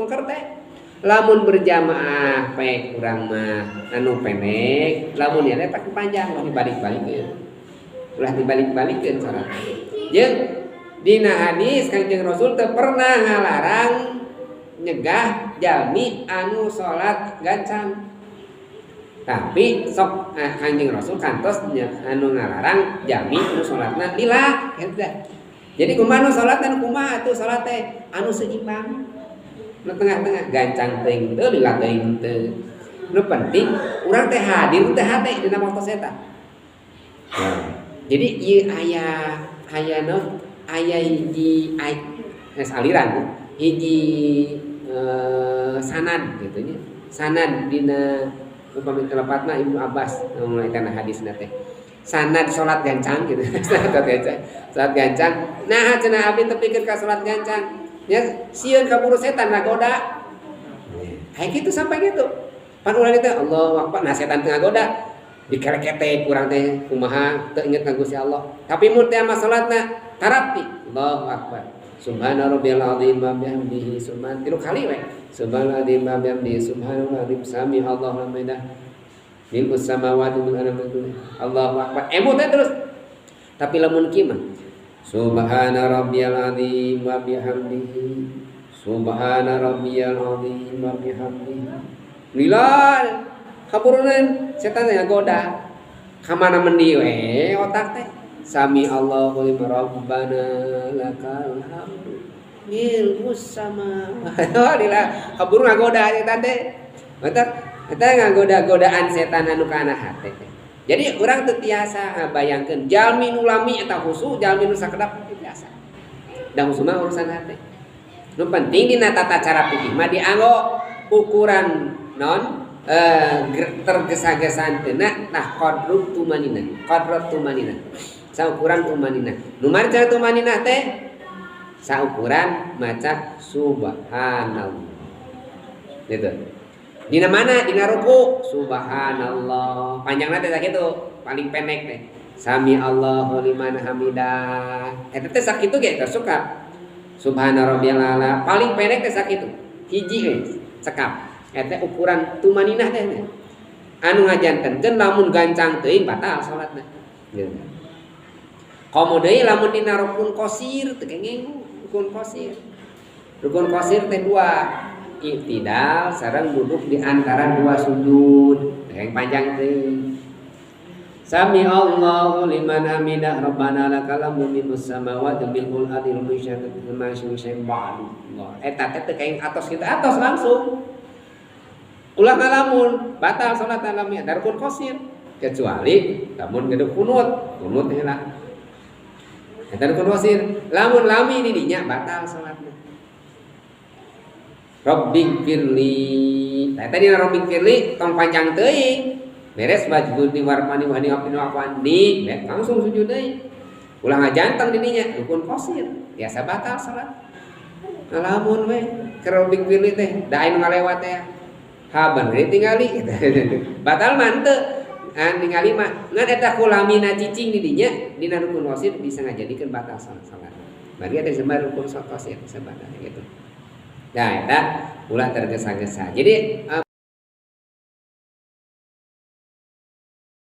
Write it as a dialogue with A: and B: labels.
A: Pungker teh lamun berjamaah pek urang mah anu pendek, lamun ya pakai panjang, ulah dibalik-balikeun, ulah dibalik-balikeun salat. Jeung dina hadis, Kanjeng Rasul teu pernah ngalarang, nyegah jalmi anu salat gancang, tapi sok Kanjeng Rasul kantos anu ngalarang jalmi anu salatna lila gitu. Jadi kumaha nu salat, anu kumaha atuh salat teh anu seimbang, nu tengah-tengah, gancang teuing teu, lila teuing teu. Nu penting urang teh hadir teh hate dina waktu eta. Nah, jadi ieu aya aya naon, aya hiji aliran, hiji sanad gitu nya, sanad dina upami telepatna Ibnu Abbas mulai kana hadisna teh sanad salat gancang gitu, salat gancang, salat gancang. Nah, cenah abdi tepikeun ka salat gancang ya sieun kaburu setan ngagoda. Kayak gitu sampai gitu pan ulah teh Allahu Akbar. Nah, setan teu ngagoda, dikerekete kurang teh kumaha, teu inget ka Gusti Allah. Tapi mun teh mah salatna tarapi, Allahu Akbar, Subhana rabbiyal azim wa bihamdihi, subhan tilu kali we, subhanal azim wa bihamdihi, subhanal azim, sami Allahu liman hamidah, mil'us samawati wal ardi, Allahu Akbar, emut teh terus. Tapi lamun kieu mah, subhana rabbiyal azim wa bihamdihi, subhana rabbiyal azim wa bihamdihi, lila kaburunan setan yang goda kamana mendi we otak teh. Sami Allahu liman, rabbana lakal hamdu mil'us sama, lila kaburu ngagoda setan teh. Mantap eta ngagoda-godaan setan anu kana hate teh. Jadi urang teu tiasa ngabayangkeun jalmi nu lami eta khusu, jalmi nu sakedap teu tiasa da khusu mah urusan hate. Nu penting dina tata cara fikih mah dianggo ukuran non tergesa-gesa teu. Nah, qadrut tumanina, qadrut tumanina, saukuran tumanina. Nu maca tumanina teh saukuran maca subhanallah gitu. Dina mana? Dina ruku, subhanallah panjangna teh sakitu, paling pendek teh sami Allahu liman hamidah, eta teh sakitu ge suka subhana rabbiyal ala, paling pendek teh sakitu hiji we cekap. Eta ukuran tumaninah teh anu ngajantenkeun lamun gancang teuing batal salatna gitu. Komo deui lamun dina rukun qosir teu kenging rukun qosir. Rukun qosir teh dua, i'tidal sareng duduk di antara dua sujud. Yang panjang teuing. Sami Allahu liman hamidah, rabbana lakal hamdu mil'us samawati mil'ul ardi wa ma syai'in ba'du. Allah. Eta teh teu kenging atos kita atos langsung. Ulah ngalamun, batal salat alami ada rukun qosir. Kecuali lamun gaduh kunut, kunut heula. Eta rukun qosir. Lamun lami di dinya batal salatna. Rabbighfirli. Nah, tadi rabbighfirli tong panjang teuing. Beres wajburni warfa'ni wahdini wa'afini wa'fu anni, langsung sujud deui. Ulah ngajanteng di dinya rukun qosir, biasa batal salat. Ngalamun we keur rabbighfirli teh, da aya nu ngalewat teh. Haban we tingali. Batal mah henteu. An ningali mah ngan eta kulamina cicing di dinya dina rukun qosir bisa ngajadikeun batal salat salat. Bagi ada disebut rukun qosir bisa batal gitu. Nah, eta ulah tergesa-gesa. Jadi